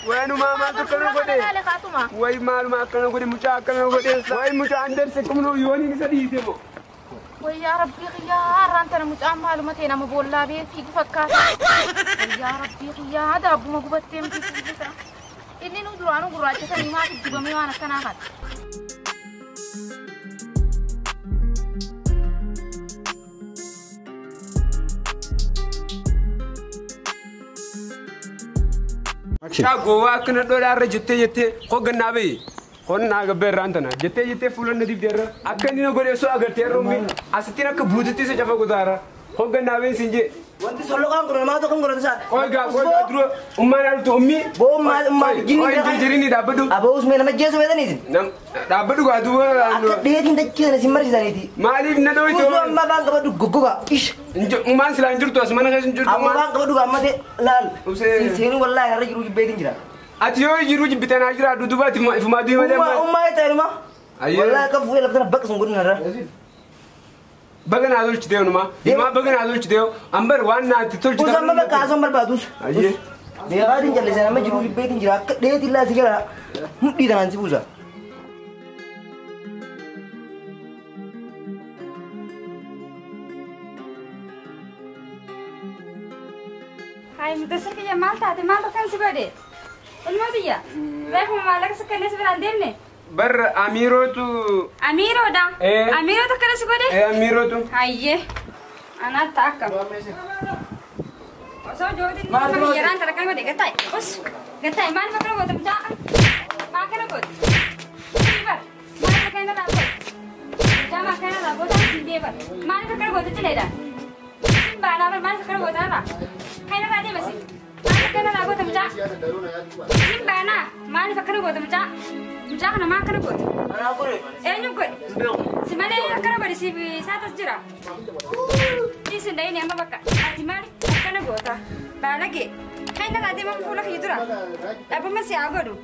Waanuma maaltu akkana godhe? Wayi maaluma akkana godhe mucaa akkana godhe. Wayi mucaa andarse kumnoo yooniin isa dhiise moo? Wayyaa rabbii xiyyaa har'aan tana mucaan maaluma ta'e nama boollaa bee fiigu fakkaata. Wayyaa rabbii xiyyaa daabbuma gubattee miti fiigisa. Inni nu duraanuu gurraacha sanii maaf dibamee waan akkanaa kana. Mucaa gowwaa akkana dhoodhaa irra jettee jettee hoggannaa bahi. Qonnaa gabbee irraan tana jettee jettee fuula na dibdee irra akka inni na godhe osoo agartee irra ummi asittiin akka buututti isa cafa kutaara hoggannaa bahi siin jee. Wanti solloqaan kun namaa tokko kun isaa. Qoy gaa qoy gaa dura ummaan altu ummi. Boo ummaa ummaa jinni Qoy jirjirinni dhaabbadhu. Aboo usmee nama jeesu beekanii isin. Nam dhaabbadhu gaa duuba. Akka dheetiin dachee sana isin marsiisaniiti. Maaliif na dhooyte? Usuu amma afaan qabadhu goggoga. Ish. Ummaan silaa hin jirtu as mana keessa hin jirtu. Amma afaan qabadhu amma ta'e laal. Usee. Seenuu wallaahi har'a jiruu jibbeetiin jira. Ati yoo jiruu jibbitee naa jira duuba ati ifumaa duuba malee. Ummaa ummaa ta'e numa. Ayyee. Wallaahi akka fuudhee lafa tana bakka sun godhin har'a. Baga naa tolchitee numa. Himaa baga naa tolchitee ambar waan naa itti tolchite. Us amma bakka haasawwan barbaadus. Ayyee. Beekaatiin jallisee nama jiruu jibbeetiin jira akka dheetiin laa si jala mudhii tanaan si buusa. Hai Mudassir kiyya maal taate maal akkan si godhe? Ilmoo biyya. Reefuma maallaqa si kennee si biraan deemne. Bar Amiirootu. Amiiroodha. Eh. Amiirootu akkana si godhe? Eh Amiirootu. Hayyee. Anaatti akka. Osoo jootiin Maal nama goote? yeraan tana akkana godhe gattaa'e. Us gattaa'e maaliif akkana goote mucaa? Maa akkana goote? Sii bar. Maaliif akkana irraa goote? Mucaa maa akkana irraa goote siin deebar. Maaliif akkana goote cileedha? Siin baanaa bar maaliif akkana goote irraa? Kan irraa deema siin. Maaliif akkana irraa goote mucaa? Siin baanaa maaliif akkana goote mucaa? Mucaa kana maa akkana goote? Anaa godhe. Eenyu godhe? Hin beeku. Si malee akkana godhe siif isaatas jira. Dhiisin dhayini amma bakka. Ati maaliif akkana goota? Baalagee. Kan irraa deemamu fuula kiyya dura. Dhabbama si haa godhu.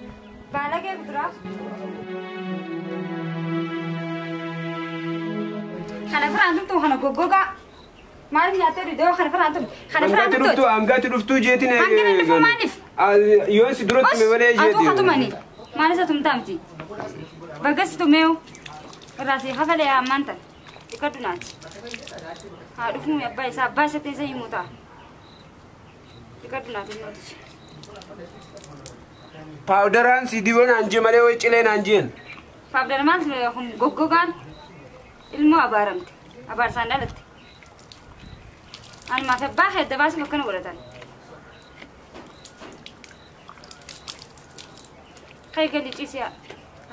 Baalagee dura. Kana firaan tumtu kana goggogaa. Maaliif nyaattee didoo kana firaan tumtu? Kana firaan Hangaatti tumtu. dhuftuu hangaatti dhuftuu jeetiin. Hangina dhufuu maaliif? Yoon si duratti Os malee atuu jeetiin. katumani. Maal isa tumtaa miti? Bagasi tumeewu. Irraa si hafalee ammaan tan. Dhiqadhu naati. Haa dhufuu abbaa isaa abbaa isatti isa himuu ta'a. Dhiqadhu naati mootichi. Paawudaraan si diboo naan jee malee wayi cilee naan jeen. Paawudar maal kun goggogaan ilmoo abaaramte. Abaarsaan dhalatte. Anumaaf abbaa hedda baasuuf akkana godhatan. Kai galii ciisiyaa.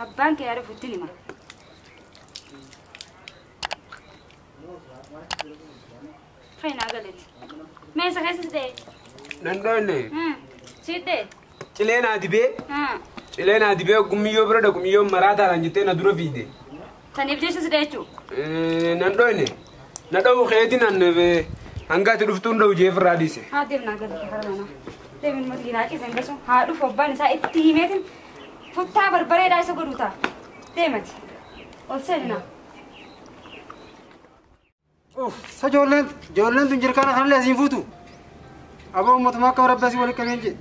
Abbaan kee yaada fuuttiin hima. Kai naa galeeti. Mee isa keessa si ta'e? Nan dhoonne. Si ta'e? Cilee naa dibee. Cilee naa dibee gummiyyoo bira dhaqu gumiyyoo maraa taanaan jettee na dura fiide. Saniif jecha si ta'e jechuudha. Nan dhoonne. Na dha'u keetiin an hangaatti dhuftuun dha'u jee firraa dhiise. Haa deemnaa galee kara manaa. Deemin mootii naa ciiseen gasu haa dhufu abbaan isaa itti himeetiin futtaa barbareedaa isa godhu ta'a. Deemati. Ol seeninaa. Sa ijoolleen ijoolleen tun jirkaana kanallee asiin fuutu. Aboo uummatuma akka rabbi asii walitti qabeen jedhe.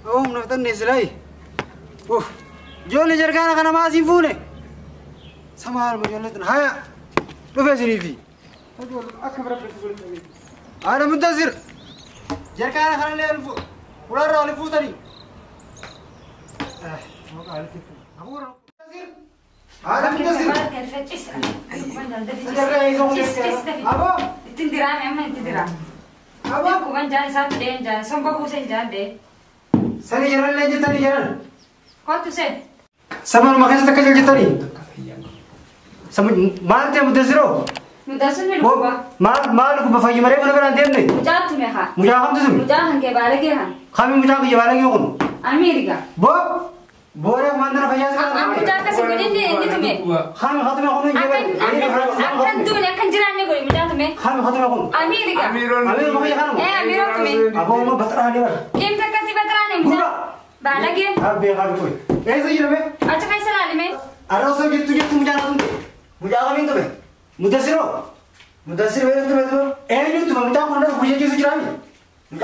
Aboo humna fixannee silaayi. Ijoollee jirkaana kana maa asiin fuune? Sa maaluma ijoolleen tun haya dhufe isiniifi. Akka rabbi asii walitti qabeen. Haadha Muddasir jirkaana kanallee ulaarraa waliin fuutanii. Haadha Muddasir. Aboo. Ittiin diraame amma itti diraame. Aboo. Kuban jaan isaatu dheen jaan somba buuseen jaan dhee. Sani jaran jettanii jaran. Kottu seen. Samanuma keessatti akka jettanii. Maal ta'e Muddasiroo? Muddasir ni dhukkuba. Maal maal dhukkuba fayyi maree buna biraan deemne? Mucaan tume haa. Mucaa kamtu tume? Mucaan kan kee baalagee haa. Kami mucaan kiyya baalagee kun? Amiiriga. Boo booree kumaandana fayyaa si Amma mucaa akkasii godhe inni inni tume. Kami hatume kun Akkan duune akkan jiraanne godhe mucaa tume. Kami hatume kun? Amiiriga. Amiiroon. Amiiruma kiyya kanuma? Ee Amiiroo tume. Aboo amma baxaraa ni bara. Deemta akkasii baxaraane mucaa. Gurra. Baalageen. Abbee haadhu koi. Eessa jira mee? Achi keessa laalime. Arra osoo jettu jettu mucaan hatumte. Mucaa kamiin tume? Muddasiroo. Mudassir beektu tume tume? Eenyu tume mucaan kun nama guyyaa keessa jiraami? Oy,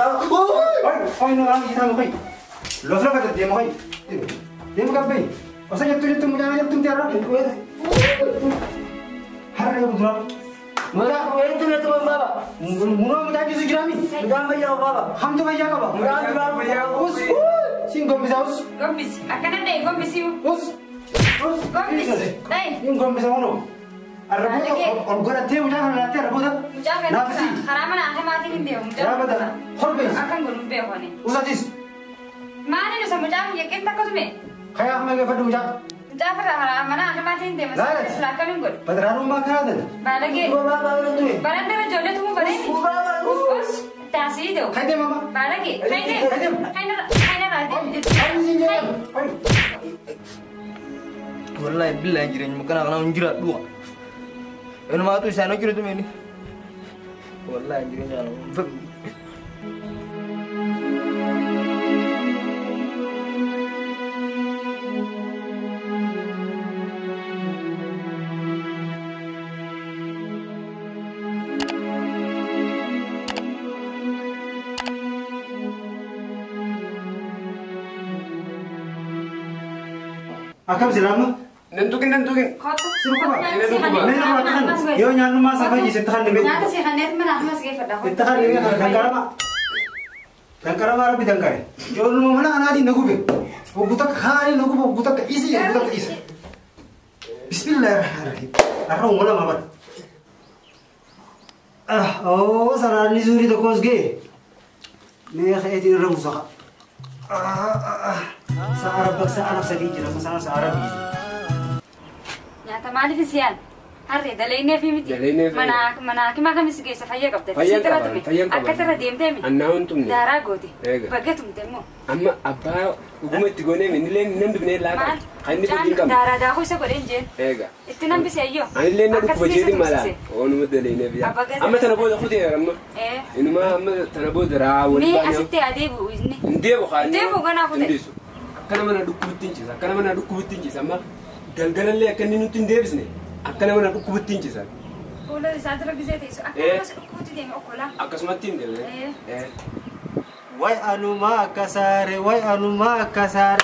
no, no, los locos de Moy. Demo Cape. O sea, yo estoy muy bien, tú te arranques. Harry, Mura, baba. Mura, baba. Baba. Sin Wallahi billahi jireenya makana kana hin jiraadhu. Inumaatu isaan hojjetu meeni. Wallahi jireenya kana hin Akam silama? Nentukin nentukin. Yo nyaannu ma safaji se taxal be. Nyaata si xanet mana ahmas ge fada. Taxal be dankarama. Dankarama rabbi dankare. Yo nu mana anadi nagube. Ogutak khani nagube ogutak isi ogutak isi. Bismillahirrahmanirrahim. Arra wala mabar. Ah oh sarani zuri to kosge. Me khayati ramusa. Ah Saarab saarab sadii jira masana saarab. Nyaata maaliif siyaan harree dalaynee fi miti mana mana kima kamis geessa fayyaa qabda akka tarra deemtee mi annaa huntumne daaraa goote bagga tumte immoo amma abbaa dhuguma itti goonee minillee nan dubnee laata kan inni hojii qabna daaraa daakuu isa godheen jeen eega itti nan bise ayyoo anillee na dhukkuba jeetiin mala oonuma dalaynee biyya amma tana booda kutee amma inuma amma tana booda raawwan mee asitti adeebu inni hin deebu kaanii deebu ganaa kute akkana mana dhukkubitti hin ciisa akkana mana dhukkubitti hin ciisa amma galgalallee akka inni nutti hin deebisne akkana mana dhukkubitti hin ciisa. Fuula isaa dura gisee teessu akkasumas dhukkubitti deeme okkolaa. Akkasumatti hin deemne. Way anumaa akka saare way anumaa akka saare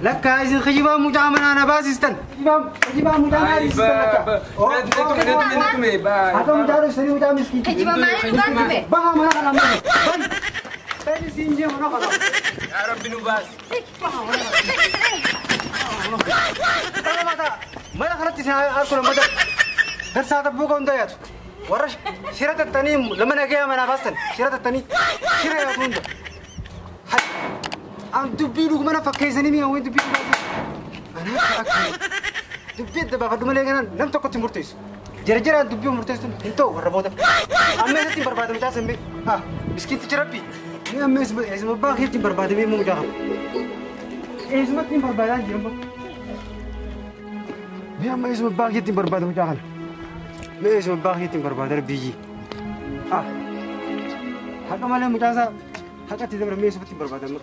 lakkaa isin kijibaa mucaa manaa na baasistan. Kijibaa mucaa na baasistan lakkaa. Akka mucaa dhoksanii mucaa miskiin. Kijibaa maaliin dhugaan tume? Baha mana kana mana. Ban. Tani siin jee mana kana. Ya Rabbi nu baasi. Mana kanatti isin harkuma mada garsaa tabbuu kan hunda yaatu warra shira tattanii lama nagaya manaa baastan shira tattanii shira yaatu hunda. An dubbii dhuguma na fakkeessanii mi'a wayin dubbii dhugaa anaa akka dubbii adda baafadhu malee kanaan nam tokkotti murteessu. Jarjaraan dubbii murteessu hin ta'u warra booda. Amma eessatti hin barbaadamu caasan bee miskiintichi rabbi. Ni amma eessuma abbaa keetti hin barbaadamee immoo mucaa qaba. Eessumatti hin barbaadaa hin jiru. Ni amma eessuma abbaa keetti hin barbaadamu mucaa kana. Mee eessuma abbaa keetti hin barbaada biyyi. Haqa malee mucaa isaa haqatti dabra mee eessumatti hin barbaadamu.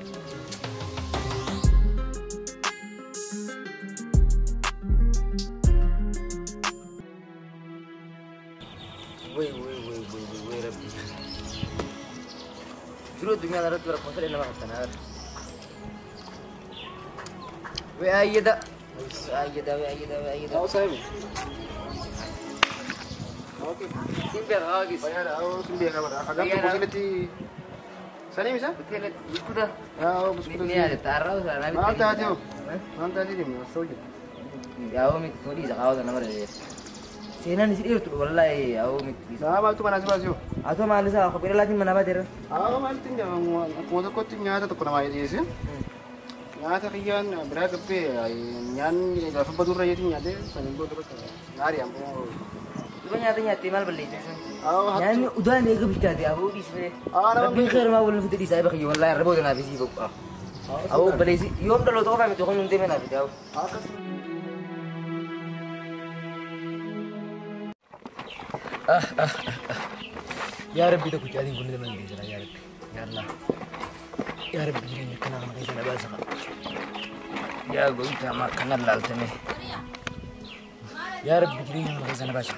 Wei wei wei wei wei rabbi. Jiruu addunyaa irratti rakkoo nama hattanaa. Wei ayyada. Ayyada wei ayyada wei ayyada. Aw sahibi. Okay. Simbe haagis. Bayara aw simbe khabara. Agam to kusilati sani misa? Hotelet biskuta. Aw biskuta. Ni yaade tarraw sana. Ma taati ho. Ma taati dim soji. Yaw mit todi zaqaw na mare. Seenaan isin dheertu wallahi aw mit. Naa maaltu mana si baasiyo? Atoo maal isaa kophee laatiin mana baateera. Aw maaltu akkuma tokkotti nyaata tokko namaa dhiyeesse. Nyaata kiyyaan biraa gabbee nyaanni gaafa badurra jeetiin nyaatee saniin booda bakka gaarii ammoo. Duba nyaata nyaattee maal balleessite? Nyaanni udaan eega bilchaate aboo dhiisee. Rabbiin khayrumaa waliin fite dhiisaa bakka wallahi arra booda naaf isii boqqa. Aboo balleessi yoom dhaloota qofaa miti kun hundee naaf fite aboo. Ya Rabbi tokko jaadiin kun nama hin geessina ya Rabbi ya Allah ya Rabbi jireenya akkanaa kana keessa na baasa yaa goyita ma kana laaltame ya Rabbi jireenya kana keessa na baasa.